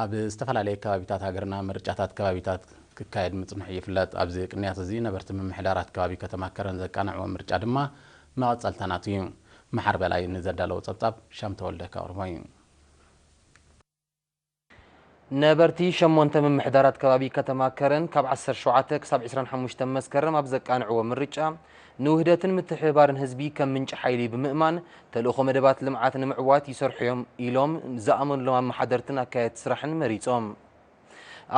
ኣብ ዝተፈላለየ ከባቢታት ሃገርና ምርጫታት ከባቢታት ክካየድ ምጽንሑ ይፍለጥ። ኣብዚ ቅንያት እዚ ነበርቲ ምምሕዳራት ከባቢ ከተማ ከረን ዘቃንዕዎ ምርጫ ድማ መቐጸልታ ናቱ እዩ። መሓር በላይ ንዘዳለዎ ጸብጻብ ሻም ተወልደ ከቕርቦ እዩ። ነበርቲ ሸሞንተ ምምሕዳራት ከባቢ ከተማ ከረን ካብ ዓሰርተ ሸውዓተ ክሳብ ዕስራን ሓሙሽተን መስከረም ኣብ ዘቃንዕዎ ምርጫ ንውህደትን ምትሕብባርን ህዝቢ ከም ምንጪ ሓይሊ ብምእማን ተልእኾ መደባት ልምዓት ንምዕዋት ይሰርሑ እዮም ኢሎም ዝኣመኑሎም ኣመሓደርትን ኣካየድቲ ስራሕን መሪጾም።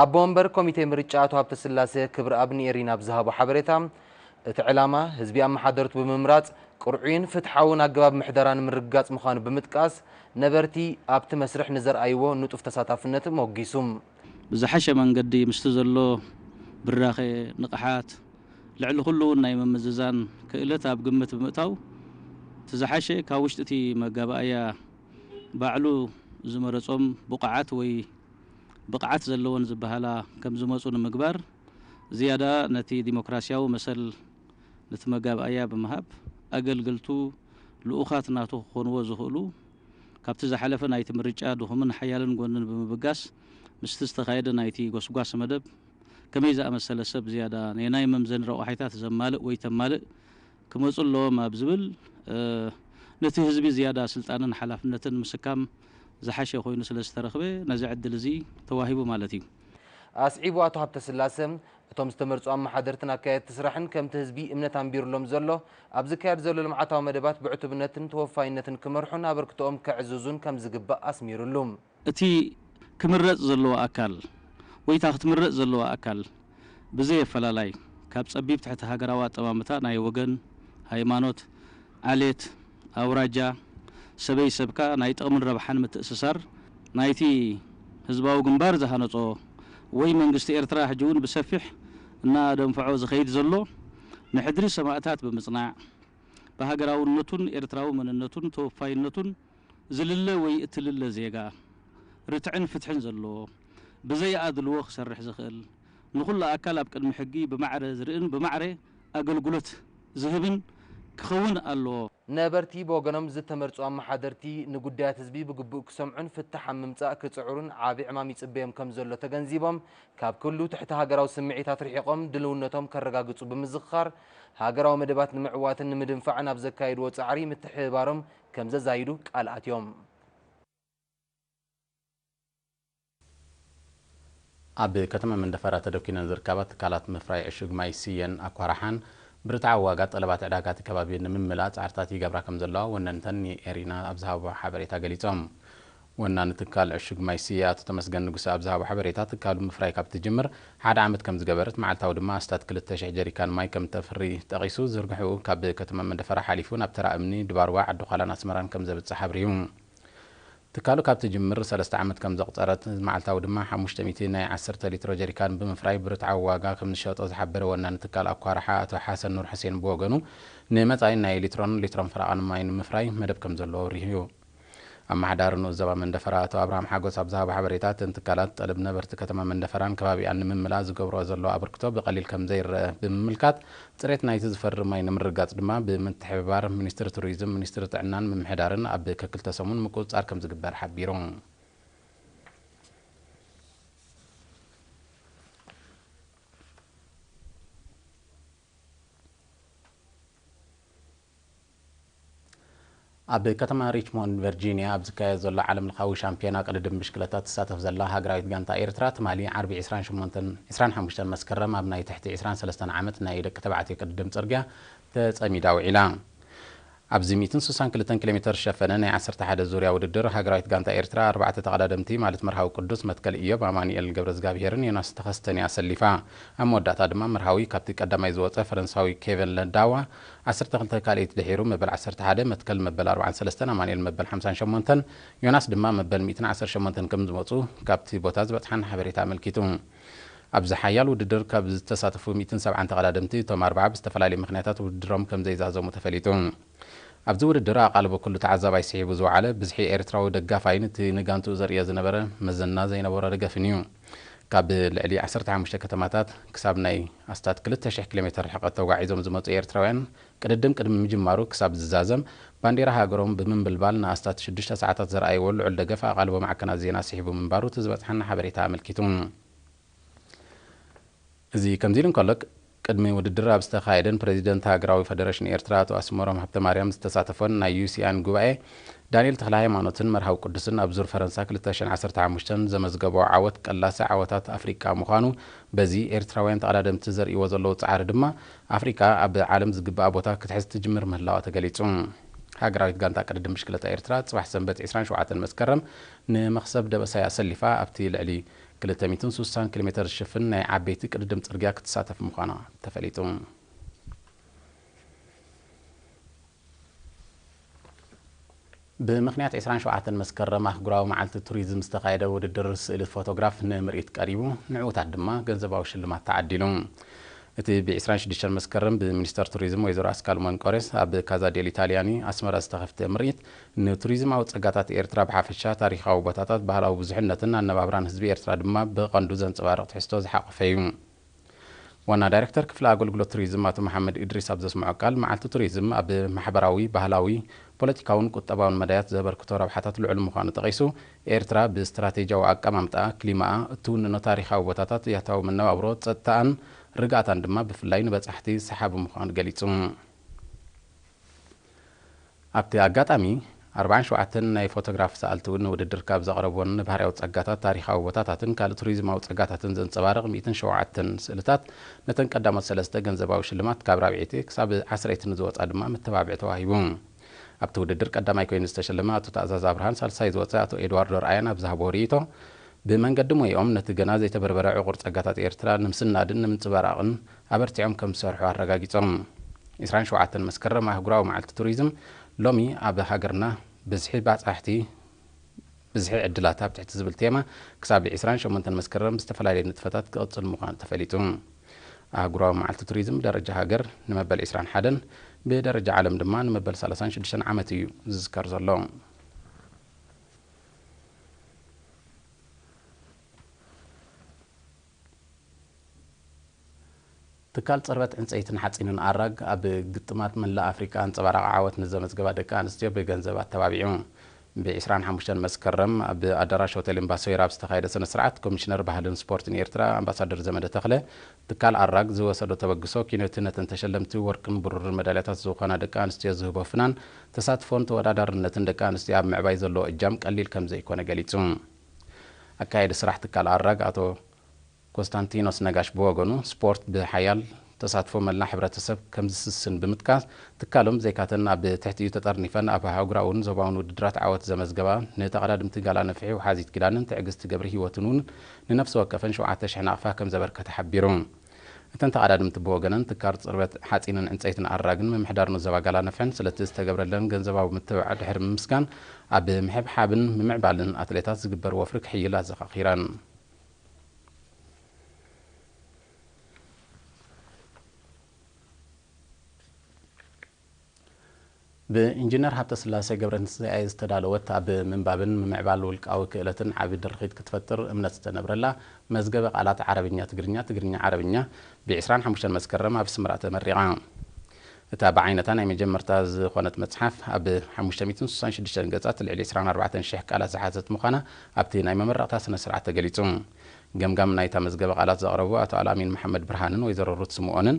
ኣቦ ወንበር ኮሚቴ ምርጫ ኣቶ ሃብተስላሴ ክብረኣብ ንኤሪና ኣብ ዝሃቦ ሓበሬታ፣ እቲ ዕላማ ህዝቢ ኣመሓደርቱ ብምምራጽ ቅርዑይን ፍትሓውን ኣገባብ ምሕደራ ንምርግጋጽ ምዃኑ ብምጥቃስ፣ ነበርቲ ኣብቲ መስርሕ ንዘርኣይዎ ንጡፍ ተሳታፍነት ሞጊሱ። ብዝሓሸ መንገዲ ምስቲ ዘሎ ብራኸ፣ ንቕሓት፣ ልዕሊ ኩሉ እውን ናይ ምምዝዛን ክእለት ኣብ ግምት ብምእታው፣ እቲ ዝሓሸ ካብ ውሽጢ እቲ መጋባእያ ባዕሉ ዝመረጾም ብቑዓት ወይ ብቕዓት ዘለወን ዝበሃላ ከም ዝመጹ ንምግባር፣ ዝያዳ ነቲ ዲሞክራስያዊ መሰል ነቲ መጋባእያ ብምሃብ፣ ኣገልገልቱ ልኡኻት ናቱ ክኾንዎ ዝኽእሉ፣ ካብቲ ዝሓለፈ ናይቲ ምርጫ ድኹምን ሓያልን ጎንን ብምብጋስ፣ ምስቲ ዝተኻየደ ናይቲ ጎስጓስ መደብ፣ ከመይ ዝኣመሰለ ሰብ ዝያዳ ነናይ መምዘኒ ረቋሒታት ዘማልእ ወይ ተማልእ ክመጹ ኣለዎም ኣብ ዝብል፣ እ፣ ነቲ ህዝቢ ዝያዳ ስልጣንን ሓላፍነትን ምስካም ዝሓሸ ኮይኑ ስለ ዝተረኽበ፣ ነዚ ዕድል እዚ ተዋሂቡ ማለት እዩ። ኣስዒቡ ኣቶ ሃብተስላሰ፣ እቶም ዝተመርጹ ኣመሓደርትን ኣካየድቲ ስራሕን ከምቲ ህዝቢ እምነት ኣንቢሩሎም ዘሎ፣ ኣብ ዝካየድ ዘሎ ልምዓታዊ መደባት ብዕቱብነትን ተወፋይነትን ክመርሑን ኣበርክቶኦም ከዕዝዙን ከም ዝግባእ ኣስሚሩሉ። እቲ ክምረጽ ዘለዎ ኣካል ወይ እታ ክትምረጽ ዘለዋ ኣካል ብዘይ ኣፈላላይ ካብ ጸቢብ ትሕቲ ሃገራዊ ኣጠማምታ ናይ ወገን፣ ሃይማኖት፣ ዓሌት፣ ኣውራጃ፣ ሰበይ ሰብካ ናይ ጥቕምን ረብሓን ምትእስሳር ናይቲ ህዝባዊ ግንባር ዝሃነጾ ወይ መንግስቲ ኤርትራ ሕጂ እውን ብሰፊሕ እናደንፍዖ ዝኸይድ ዘሎ ንሕድሪ ሰማእታት ብምጽናዕ ብሃገራውነቱን ኤርትራዊ መንነቱን ተወፋይነቱን ዝልለ ወይ እትልለ ዜጋ፣ ርትዕን ፍትሕን ዘለዎ፣ ብዘይ ኣድልዎ ክሰርሕ ዝኽእል፣ ንኹሉ ኣካል ኣብ ቅድሚ ሕጊ ብማዕረ ዝርእን ብማዕረ ኣገልግሎት ዝህብን ክኸውን ኣለዎ። ነበርቲ ብወገኖም ዝተመርጹ ኣመሓደርቲ ንጉዳያት ህዝቢ ብግቡእ ክሰምዑን ፍታሕ ኣብ ምምጻእ ክጽዕሩን ዓቢ ዕማም ይጽበዮም ከም ዘሎ ተገንዚቦም፣ ካብ ኩሉ ትሕቲ ሃገራዊ ስምዒታት ርሒቖም ድልውነቶም ከረጋግጹ ብምዝኽኻር፣ ሃገራዊ መደባት ንምዕዋትን ንምድንፋዕን ኣብ ዘካየድዎ ጻዕሪ ምትሕብባሮም ከም ዘዛይዱ ቃል ኣትዮም። ኣብ ከተማ መንደፈራ ተደኲነን ዝርከባ ትካላት ምፍራይ ዕሹግ ማይ ስየን ኣኳራሓን ብርትዓዊ ዋጋ ጠለባት ዕዳጋ እቲ ከባቢ ንምምላእ ጻዕርታት ይገብራ ከም ዘለዋ ወነንተን ንኤሪና ኣብ ዝሃብዎ ሓበሬታ ገሊጾም። ወናኒ ትካል ዕሹግ ማይ ስየ ኣቶ ተመስገን ንጉሰ ኣብ ዝሃቦ ሓበሬታ፣ ትካሉ ምፍራይ ካብ ትጅምር ሓደ ዓመት ከም ዝገበረት፣ መዓልታዊ ድማ ኣስታት ክልተ ሽሕ ጀሪካን ማይ ከም ተፍሪ ጠቒሱ፣ ዝርግሕኡ ካብ ከተማ መንደፈራ ሓሊፉ ናብ ተራ እምኒ፣ ድባርዋ፣ ዓዲ ዃላን ኣስመራን ከም ዘብጽሕ ኣብሪሁ። ትካሉ ካብ ትጅምር ሰለስተ ዓመት ከም ዘቑጸረት፣ መዓልታዊ ድማ ሓሙሽተ ሚእቲ ናይ ዓሰርተ ሊትሮ ጀሪካን ብምፍራይ ብርትዓዊ ዋጋ ከም ዝሸጦ ዝሓበረ ወናኒ ትካል ኣኳራሓ ኣቶ ሓሰን ኑር ሕሴን ብወገኑ፣ ንመጻኢ ናይ ሊትሮን ሊትሮን ፈረቓን ማይ ንምፍራይ መደብ ከም ዘለዎ ኣብሪሁ። ኣመሓዳሪ ንኡስ ዞባ መንደፈራ ኣቶ ኣብርሃም ሓጎስ ኣብ ዝሃቦ ሓበሬታ፣ እተን ትካላት ጠለብ ነበርቲ ከተማ መንደፈራን ከባቢኣን ንምምላእ ዝገብርኦ ዘለዋ ኣበርክቶ ብቐሊል ከም ዘይረኣ ብምምልካት፣ ጽሬት ናይቲ ዝፈሪ ማይ ንምርግጋጽ ድማ ብምትሕብባር ሚኒስትሪ ቱሪዝም፣ ሚኒስትሪ ጥዕናን ምምሕዳርን ኣብ ከክልተ ሰሙን ምቁጽጻር ከም ዝግበር ሓቢሩ። ኣብ ከተማ ሪችሞንድ ቨርጂንያ ኣብ ዝካየድ ዘሎ ዓለም ለኻዊ ሻምፒዮና ቅድድም ብሽክለታ ትሳተፍ ዘላ ሃገራዊት ጋንታ ኤርትራ፣ ትማሊ ዓርቢ ዕስራን ሸሞንተን፣ ዕስራን ሓሙሽተን መስከረም ኣብ ናይ ትሕቲ ዕስራን ሰለስተን ዓመት ናይ ደቂ ተባዕትዮ ቅድድም ጽርግያ ተጸሚዳ ውዒላ። ኣብዚ ሚእትን ስሳን ክልተን ኪሎ ሜተር ዝሸፈነ ናይ ዓሰርተ ሓደ ዙርያ ውድድር፣ ሃገራዊት ጋንታ ኤርትራ ኣርባዕተ ተቐዳደምቲ ማለት መርሃዊ ቅዱስ፣ መትከል ኢዮብ፣ ኣማኑኤል ገብረዝጋብሄርን ዮናስ ተኸስተን እያ ኣሰሊፋ። ኣብ መወዳእታ ድማ መርሃዊ ካብቲ ቀዳማይ ዝወጸ ፈረንሳዊ ኬቨን ለዳዋ ዓሰርተ ክልተ ካልኢት ድሒሩ መበል ዓሰርተ ሓደ፣ መትከል መበል ኣርባዓን ሰለስተን፣ ኣማኑኤል መበል ሓምሳን ሸሞንተን፣ ዮናስ ድማ መበል ሚእትን ዓሰርተ ሸሞንተን ከም ዝመጹ ካብቲ ቦታ ዝበጽሓና ሓበሬታ ኣመልኪቱ። ኣብዚ ሓያል ውድድር ካብ ዝተሳተፉ ሚእትን ሰብዓን ተቐዳደምቲ፣ እቶም ኣርብዓ ብዝተፈላለየ ምኽንያታት ውድድሮም ከም ዘይዛዘሙ ተፈሊጡ። ኣብዚ ውድድር ኣቓልቦ ኩሉ ተዓዛባይ ስሒቡ ዝወዓለ ብዝሒ ኤርትራዊ ደጋፋይን እቲ ንጋንትኡ ዘርእዮ ዝነበረ መዘና ዘይነበሮ ደገፍን እዩ። ካብ ልዕሊ ዓሰርተ ሓሙሽተ ከተማታት ክሳብ ናይ ኣስታት ክልተ ሽሕ ኪሎ ሜትር ርሕቀት ተጓዒዞም ዝመጹ ኤርትራውያን፣ ቅድድም ቅድሚ ምጅማሩ ክሳብ ዝዛዘም፣ ባንዴራ ሃገሮም ብምንብልባል ንኣስታት ሽዱሽተ ሰዓታት ዘርኣይዎ ልዑል ደገፍ ኣቓልቦ ማዕከናት ዜና ስሒቡ ምንባሩ እቲ ዝበጽሓና ሓበሬታ ኣመልኪቱ። እዚ ከምዚ ኢሉ እንከሎ፣ ቅድሚ ውድድር ኣብ ዝተኻየደን ፕረዚደንት ሃገራዊ ፈደረሽን ኤርትራ ኣቶ ኣስመሮም ሃብተማርያም ዝተሳተፎን ናይ ዩ ሲ ኣን ጉባኤ፣ ዳንኤል ተኽለ ሃይማኖትን መርሃዊ ቅዱስን ኣብ ዙር ፈረንሳ ክልተ ሽሕን ዓሰርተ ሓሙሽተን ዘመዝገቦ ዓወት ቀላሲ ዓወታት ኣፍሪቃ ምዃኑ፣ በዚ ኤርትራውያን ተቐዳደምቲ ዘርእይዎ ዘለዉ ጻዕሪ ድማ ኣፍሪቃ ኣብ ዓለም ዝግብኣ ቦታ ክትሕዝ ትጅምር ምህላዋ ተገሊጹ። ሃገራዊት ጋንታ ቅድድም ብሽክለታ ኤርትራ ጽባሕ ሰንበት ዕስራን ሸውዓተን መስከረም ንመኽሰብ ደበሳይ ኣሰሊፋ ኣብቲ ልዕሊ ክልተ ሚእትን ስሳን ኪሎ ሜትር ዝሽፍን ናይ ዓበይቲ ቅድድም ጽርግያ ክትሳተፍ ምዃና ተፈሊጡ። ብምኽንያት ዕስራን ሸውዓተን መስከረም ኣህጉራዊ መዓልቲ ቱሪዝም ዝተኻየደ ውድድር ስእሊ ፎቶግራፍ ንምርኢት ቀሪቡ፣ ንዕዉታት ድማ ገንዘባዊ ሽልማት ተዓዲሉ። እቲ ብ ዕስራን ሽዱሽተን መስከረም ብሚኒስተር ቱሪዝም ወይዘሮ ኣስካል መንቆሬስ ኣብ ካዛ ዴል ኢታሊያኒ ኣስመራ ዝተኸፍተ ምርኢት፣ ንቱሪዝማዊ ጸጋታት ኤርትራ ብሓፈሻ፣ ታሪኻዊ ቦታታት፣ ባህላዊ ብዙሕነትን ኣነባብራን ህዝቢ ኤርትራ ድማ ብቐንዱ ዘንጸባርቕ ትሕዝቶ ዝሓቖፈ እዩ። ዋና ዳይሬክተር ክፍሊ ኣገልግሎት ቱሪዝም ኣቶ መሓመድ እድሪስ ኣብ ዘስምዖ ቃል፣ መዓልቲ ቱሪዝም ኣብ ማሕበራዊ፣ ባህላዊ፣ ፖለቲካውን ቁጠባውን መዳያት ዘበርክቶ ረብሓታት ልዑል ምዃኑ ጠቒሱ፣ ኤርትራ ብስትራቴጂያዊ ኣቀማምጣ፣ ክሊማኣ፣ እትውንኖ ታሪኻዊ ቦታታት፣ ያታዊ መነባብሮ፣ ጸጥታኣን ርግኣታን ድማ ብፍላይ ንበጻሕቲ ሰሓቢ ምዃኑ ገሊጹ። ኣብቲ ኣጋጣሚ፣ ኣርባዓን ሸውዓተን ናይ ፎቶግራፍ ሰኣልቲ እውን ንውድድር ካብ ዘቕረብዎን ንባህርያዊ ጸጋታት፣ ታሪኻዊ ቦታታትን ካልእ ቱሪዝማዊ ጸጋታትን ዘንጸባርቕ ሚእትን ሸውዓተን ስእልታት፣ ነተን ቀዳሞት ሰለስተ ገንዘባዊ ሽልማት፣ ካብ ራብዐይቲ ክሳብ ዓስረይቲ ንዝወጻ ድማ መተባብዒ ተዋሂቡ። ኣብቲ ውድድር ቀዳማይ ኮይኑ ዝተሸለመ ኣቶ ተኣዛዝ ኣብርሃን ሳልሳይ ዝወጸ ኣቶ ኤድዋርዶ ርኣያን ኣብ ዝሃብዎ ርእይቶ፣ ብመንገዲ ሞይኦም ነቲ ገና ዘይተበርበረ ዕቑር ጸጋታት ኤርትራ ንምስናድን ንምንጽብራቕን ኣበርቲዖም ከም ዝሰርሑ ኣረጋጊጾም። ዕስራን ሸውዓተን መስከረም ኣህጉራዊ መዓልቲ ቱሪዝም ሎሚ ኣብ ሃገርና ብዝሒ ባጻሕቲ፣ ብዝሒ ዕድላት ኣብ ትሕቲ ዝብል ቴማ ክሳብ ዕስራን ሸሞንተን መስከረም ብዝተፈላለየ ንጥፈታት ክቕጽል ምዃኑ ተፈሊጡ። ኣህጉራዊ መዓልቲ ቱሪዝም ብደረጃ ሃገር ንመበል ዕስራን ሓደን፣ ብደረጃ ዓለም ድማ ንመበል ሰላሳን ሽዱሽተን ዓመት እዩ ዝዝከር ዘሎ። ትካል ጽርበት ዕንጸይትን ሓጺንን ኣራግ ኣብ ግጥማት መላእ ኣፍሪቃ ኣንጸባራቒ ዓወት ንዘመዝገባ ደቂ ኣንስትዮ ብገንዘብ ኣተባቢዑ። ብ ዕስራን ሓሙሽተን መስከረም ኣብ ኣዳራሽ ሆቴል ኤምባሶይራ ኣብ ዝተኻየደ ስነ ስርዓት ኮሚሽነር ባህልን ስፖርትን ኤርትራ ኣምባሳደር ዘመደ ተኽለ፣ ትካል ኣራግ ዝወሰዶ ተበግሶ ኪኖቲ ነተን ተሸለምቲ ወርቅን ብሩርን መዳልያታት ዝኾና ደቂ ኣንስትዮ ዝህቦ ፍናን፣ ተሳትፎን ተወዳዳርነትን ደቂ ኣንስትዮ ኣብ ምዕባይ ዘለዎ እጃም ቀሊል ከም ዘይኮነ ገሊጹ። ኣካያዲ ስራሕ ትካል ኣራግ ኣቶ ኮንስታንቲኖስ ነጋሽ ብወገኑ፣ ስፖርት ብሓያል ተሳትፎ መላእ ሕብረተሰብ ከም ዝስስን ብምጥቃስ፣ ትካሎም ብዘይካተን ኣብ ትሕቲኡ ተጠርኒፈን ኣብ ኣህጉራውን ዞባውን ውድድራት ዓወት ዘመዝገባ ንተቐዳድምቲ ጋላ ነፍሒ ውሓዚት ኪዳንን ትዕግስቲ ገብረ ህይወትን እውን ንነፍሲ ወከፈን ሸውዓተ ሽሕ ናቕፋ ከም ዘበርከተ ሓቢሩ። እተን ተቐዳድምቲ ብወገነን፣ ትካል ጽርበት ሓጺንን ዕንጸይትን ኣራግን ምምሕዳር ንዞባ ጋላ ነፍሕን ስለቲ ዝተገብረለን ገንዘባዊ ምትብባዕ ድሕሪ ምምስጋን፣ ኣብ ምሕብሓብን ምምዕባልን ኣትሌታት ዝግበር ወፍሪ ክሕይል ኣዘኻኺረን። ብኢንጂነር ሃብተስላሴ ገብረትንሳኤ ዝተዳለወት፣ ኣብ ምንባብን ምምዕባል ውልቃዊ ክእለትን ዓቢ ድርኺት ክትፈጥር እምነት ዝተነብረላ መዝገበ ቃላት ዓረብኛ ትግርኛ፣ ትግርኛ ዓረብኛ፣ ብ ዕስራን ሓሙሽተን መስከረም ኣብ ኣስመራ ተመሪቓ። እታ ብዓይነታ ናይ መጀመርታ ዝኾነት መጽሓፍ፣ ኣብ ሓሙሽተ ሚእትን ስሳን ሽዱሽተን ገጻት ልዕሊ ዕስራን ኣርባዕተን ሽሕ ቃላት ዝሓዘት ምዃና ኣብቲ ናይ መመረቕታ ስነ ስርዓት ተገሊጹ። ገምጋም ናይታ መዝገበ ቃላት ዘቕረቡ ኣቶ ኣልኣሚን መሓመድ ብርሃንን ወይዘሮ ሩት ስምኦንን፣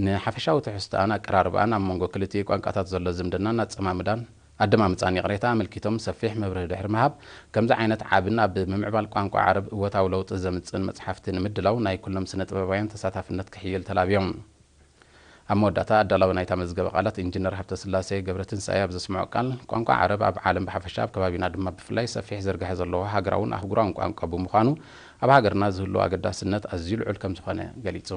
ንሓፈሻዊ ትሕዝቶኣን ኣቀራርባኣን፣ ኣብ መንጎ ክልቲኡ ቋንቋታት ዘሎ ዝምድናን ኣጸማምዳን፣ ኣደማምጻን ይቕሬታ ኣመልኪቶም ሰፊሕ መብርሂ ድሕሪ ምሃብ፣ ከምዚ ዓይነት ዓብን ኣብ ምምዕባል ቋንቋ ዓረብ እወታዊ ለውጢ ዘምጽእን መጽሓፍቲ ንምድላው ናይ ኩሎም ስነ ጥበባውያን ተሳታፍነት ክሕይል ተላብዮም። ኣብ መወዳእታ ኣዳላዊ ናይታ መዝገበ ቃላት ኢንጂነር ሃብተስላሴ ገብረትንሳኤ ኣብ ዘስምዖ ቃል፣ ቋንቋ ዓረብ ኣብ ዓለም ብሓፈሻ ኣብ ከባቢና ድማ ብፍላይ ሰፊሕ ዝርግሐ ዘለዎ ሃገራውን ኣህጉራውን ቋንቋ ብምዃኑ፣ ኣብ ሃገርና ዝህልዎ ኣገዳስነት ኣዝዩ ልዑል ከም ዝኾነ ገሊጹ።